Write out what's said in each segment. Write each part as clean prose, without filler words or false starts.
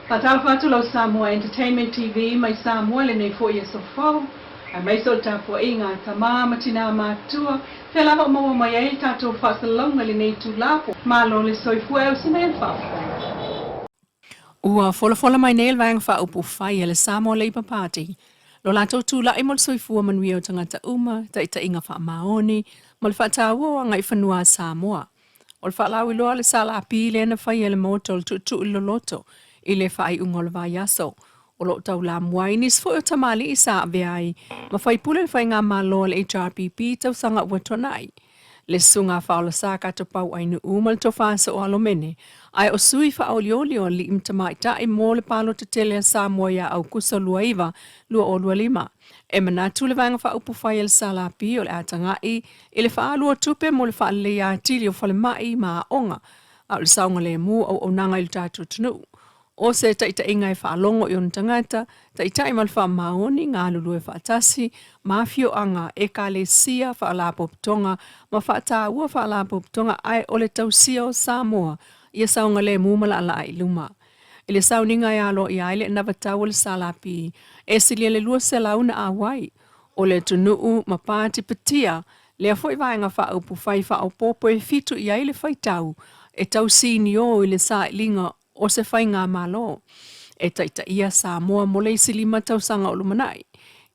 Faatalofa atu lau Samoa Entertainment TV mai Samoa i lenei foi aso fou, aemaise o le tapuaiga a tama ma tina matutua, fea lava o maua mai ai le tatou faasalalauga i lenei itula po. Malo le soifua e usi mai le faafofoga. Ua folafola mai nei le Vaega Faaupufai a le Samoa Labour Party lo latou tulai mo le soifua manuia o tagata uma, taitaiga faamaoni ma le faataua o agaifanua a Samoa. O le faalauiloa a le SLP lea na faia e le Maota o le Tuutuu i le Loloto i le faaiuga o le vaiaso. O lo o taulamua ai nisi foi o tamalii sa avea ai ma faipule le faigamalo a le HRPP i tausaga ua tuanai. Le Susuga a Faaolasa Katopau Ainuu ma le Tofa Sooalomene, ae o sui faaolioli o alii ma tamaitai mo le palota tele a Samoa ia Aukuso 29, 2025. E manatu le Vaega Faaupufai a le SLP o le a tagai i le faaalu o tupe mo le faaleleia atili o falemai ma aoga, a o le saogalemu o auaunaga i lo tatou atunuu. O se taitaiga e faalogo i ona tagata, taitai ma le faamaoni, galulue faatasi ma afioaga, ekalesia, faalapotopotoga ma faataua faalapotopotoga ae o le tausia o Samoa ia saogalemu ma laalaa i luma. I le sauniga e aloaia ai le anavatau o le SLP, e silia le 200 na auai o le atunuu ma patipatia lea foi vaega faaupufai faaopoopo e fitu i ai le faitau e tau sinio i le sailiga o se faigamalo e taitaia Samoa mo le isi 5 tausaga o lumanai,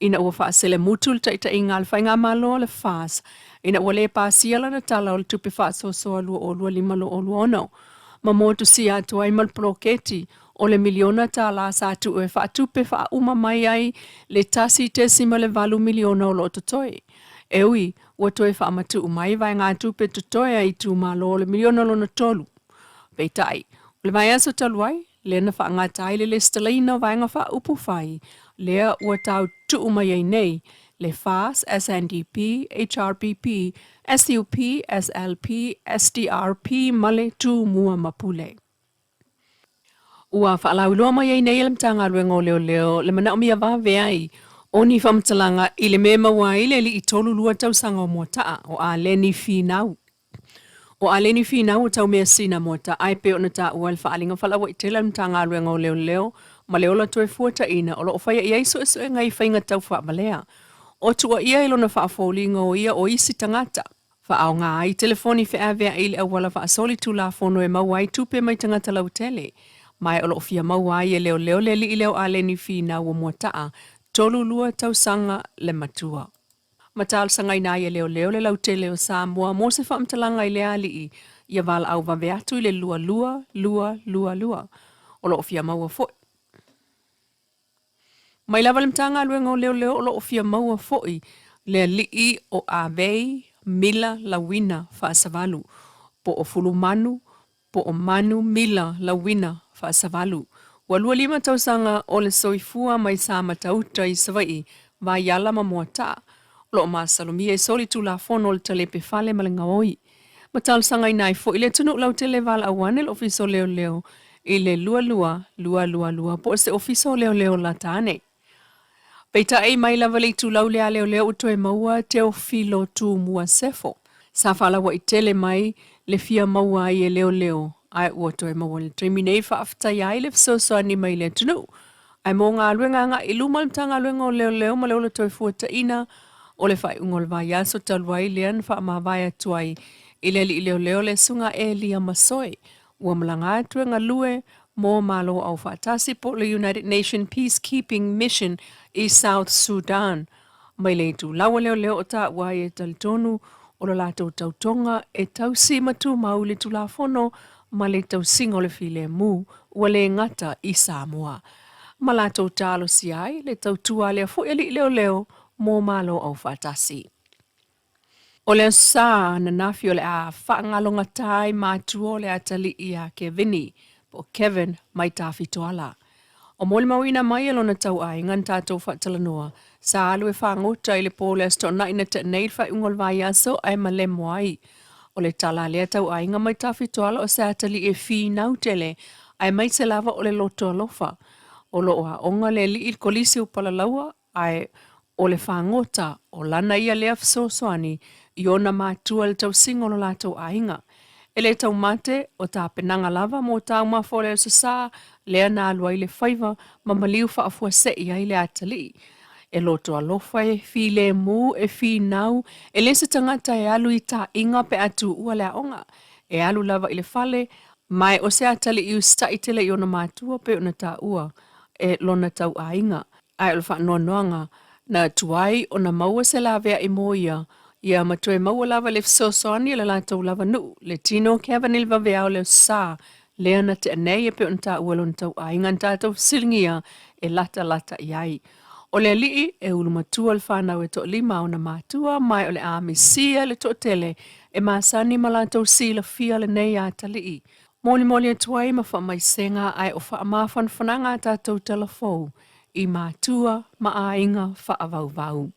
ina ua faaselemutu le taitaiga a le faigamalo a le FAS ina ua le pasia lana Tala o le Tupe Faasoasoa 2025/2026 ma motusia atu ai ma le poloketi o le miliona tala sa tuu e faatupe faauma mai ai le 1.8 miliona o lo o totoe. E ui ua toe faamatuu mai vaegatupe totoe a itumalo o le miliona lona tolu. Peitai, o le vaiaso talu ai, lea na faagata ai le lesitalaina o vaega faaupufai lea ua tau tuu mai ai nei le FAS, SNDP, HRPP, SUP, SLP, SDRP ma le Tumua ma Pule. Ua faalauiloa mai ai nei e le Matagaluega o Leoleo le manaomia vave ai o ni faamatalaga i le mea e maua ai le alii 32 tausaga o Moataa, o Aleni Finau. O Aleni Finau o Taumeasina Moataa e pei ona taua e le faaaliga faalauaitele a le Matagaluega o Leoleo ma le Ola Toefuataina o lo o faia i ai suesuega i faiga tau faavalea. O tuuaia i lona faafoliga o ia o isi tagata. Faaaoga ai telefoni feaveai i le auala faasolitulafono e maua ai tupe mai tagata lautele. Ma e o lo o fia maua ai e leoleo le alii lea o Aleni Finau o Moataa, 32 tausaga le matua. Ma talosagaina ai e leoleo le lautele o Samoa mo se faamatalaga i lea alii ia valaau vave atu i le 2222. O lo o fia maua foi. Mai lava le Matagaluega o Leoleo o lo o fia maua foi le alii o Avei Mila Lauina Faasavalu, po o Fulumanu, po o Manu Mila Lauina Faasavalu. Ua 25 tausaga o le soifua mai Samatauta i Savaii, Vaiala ma Moataa. O lo o masalomia i solitulafono o le talepe fale ma le gaoi. Ma talosagaina ai foi le atunuu lautele valaau ane le Ofisa o Leoleo i le 22 222 po o se Ofisa o Leoleo lata ane. Peitai mai lava le itulau lea a leoleo ua toe maua Teofilo Tumua Sefo. Sa faalaua'i tele mai le fia maua ai e leoleo ae ua toe maua i le taimi nei faafetaia ai le fesoasoani mai le atunuu. Ae mo galuega agai i luma a le Matagaluega o Leoleo ma le Ola Toefuataina o le faaiuga o le vaiaso talu ai lea na faamavae atu ai i le alii leoleo le Susuga Elia Masoe ua malaga atu e galue mo Malo Aufaatasi po o le United Nation Peacekeeping Mission i South Sudan mai le itulau a leoleo o taua ai e talitonu o lo latou tautoga e tausi ma tumau i le Tulafono ma le tausiga o le filemu ua le gata i Samoa ma latou talosia ai le tautua a lea foi alii leoleo mo Malo Aufaatasi. O le Aso Sa ananafi o le a faagalogata ai matua o le atalii ia Kevini, po o Kevin mai Tafitoala. O molimauina mai e lona tauaiga na tatou faatalanoa, sa alu e fagota i le po o le Aso Toonai na tea nei i le faaiuga o le vaiaso ae malemo ai. O le tala a lea tauaiga mai Tafitoala o se atalii e finau tele aemaise lava o le loto alofa. O lo o aoga le alii i le Kolisi o Palalaua ae o le fagota o lana ia lea fesoasoani i ona matua i le tausiga o lo latou aiga. E le taumate, o tapenaga lava mo taumafa o le Aso Sa lea na alu ai le faiva ma maliu faafuasei ai le atalii. E loto alofa, e filemu, e finau, e le se tagata e alu i taaiga pe a tuua le aoga. E alu lava i le fale, ma o se atalii usitai tele i ona matua pei ona taua e lona tauaiga. Ae o le faanoanoaga, na tuai ona maua se laveai mo ia, ia ma toe maua lava le fesoasoani a le latou lava nuu, le tino o Kevin i le vaveao o le Aso Sa lea na tea nei e pei ona taua e lona tauaiga na tatou fesiligia e latalata i ai. O le alii e ulu matua le fanau e toalima a ona matua, ma o le a misia le toatele e masani ma latou silafia lenei atalii. Molimoli atu ai ma faamaisega ae o faamafanafanaga a tatou talafou i matua ma aiga faavauvau.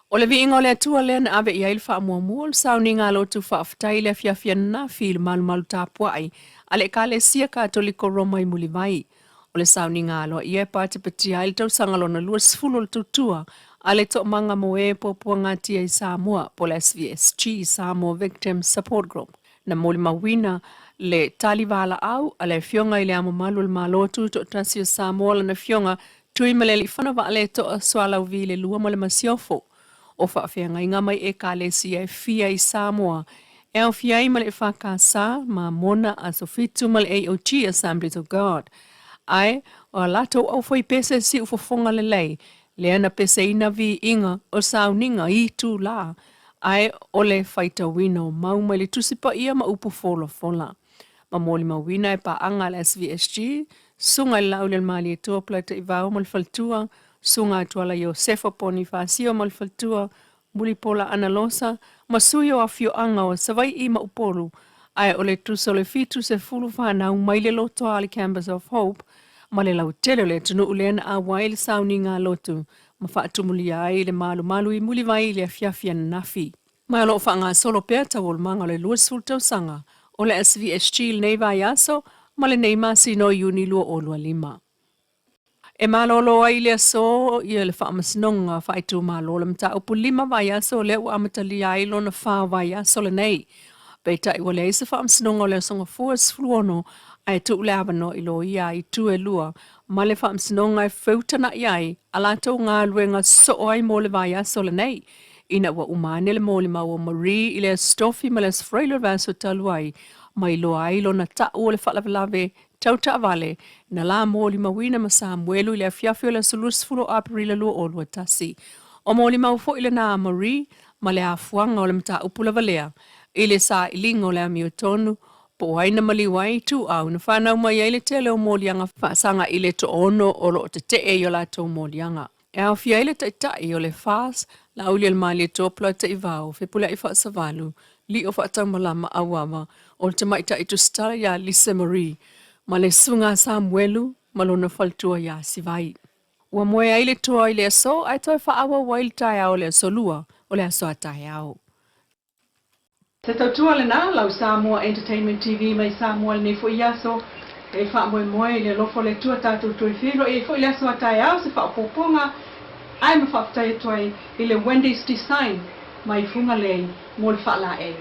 O le viiga o le Atua lea na ave i ai le faamuamua o le sauniga a lotu faafetai i le afiafi ananafi i le malumalu tapuai a le Ekalesia Katoliko Roma i Mulivai. O le sauniga aloaia e patipatia ai le tausaga lona 20 o le tautua a le Toomaga mo e Puapuagatia i Samoa po o le SVSG, Samoa Victims Support Group. Na molimauina le tali valaau a le Afioga i Le Ao Mamalu o le Malo Tutoatasi o Samoa lana Afioga Tuimalealiifano Vaaletoa Sualauvi le Lua ma le Masiofo. O faafeagaiga mai Ekalesia e fia i Samoa e aofia ai ma le EFKS, Mamona, Aso Fitu ma le AOG, Assemblies of God. Ae o a latou aufaipese siufofoga lelei lea na peseina viiga o sauniga i itulā, ae o le faitauina o mau mai le Tusi Paia ma upu folafola. Ma molimauina e paaga a le SVSG, Susuga i le Laaulialemalietoa Polataivao ma le Faletua, Susuga Atuala Iosefa Ponifasio ma le Faletua, Mulipola Analosa, ma sui o afioaga o Savaii ma Upolu, ae o le tusa o le 70 fanau mai le lotoa a le Campus of Hope ma le lautele o le atunuu lea na auai i le sauniga a lotu ma faatumulia ai le malumalu i Mulivai i le afiafi ananafi. Ma o lo o faagasolo pea taualumaga o le 20 tausaga o le SVSG i lenei vaiaso ma lenei masina o Iuni 2025. E malolo ai i le aso ia le Faamasinoga Faaitumalo le mataupu 5 vaiaso lea ua amatalia ai lona 4 vaiaso lenei. Peitai ua leai se faamasinoga o le Aso Gafua 16 ae tuu le avanoa i loia a itu e lua ma le Faamasinoga e feutana'i ai a latou galuega soo ai mo le vaiaso lenei. Ina ua uma ane le molimau o Marie i le Aso Tofi ma le Aso Faraile o le vaiaso talu ai, ma iloa ai lona ta'u o le faalavelave tau taavale na la molimauina ma Samuelu i le afiafi o le aso 20 o Aperila 2021. O molimau foi lena a Marie ma le afuaga o le mataupu lava lea i le sailiga o le amiotonu po o ai na maliu ai ituau na fanau mai ai le tele o moliaga faasaga i le toaono o lo o tetee i o latou moliaga. E aofia ai le taitai o le FAS, Laaulialemalietoa Polataivao, Fepuleai Faasavalu, Lio Faataumalama Auava, o le tamaitai tusitala iā Lisa Marie, ma le susuga a Samuelu ma lona faletua iā Sivai. Ua moe ai le toa i le aso ae toe faaauau ai le taeao o le aso lua o le aso a taeao. Se tautua lena, lau Samoa Entertainment TV mai Samoa lenei foi aso. E faamoemoe i le alofa o le Atua tatou toe feiloai ai foi le aso a taeao se faaopoopoga ae ma faafetai atu ai i le Wendy's Design mai Fugalei mo le faalaei.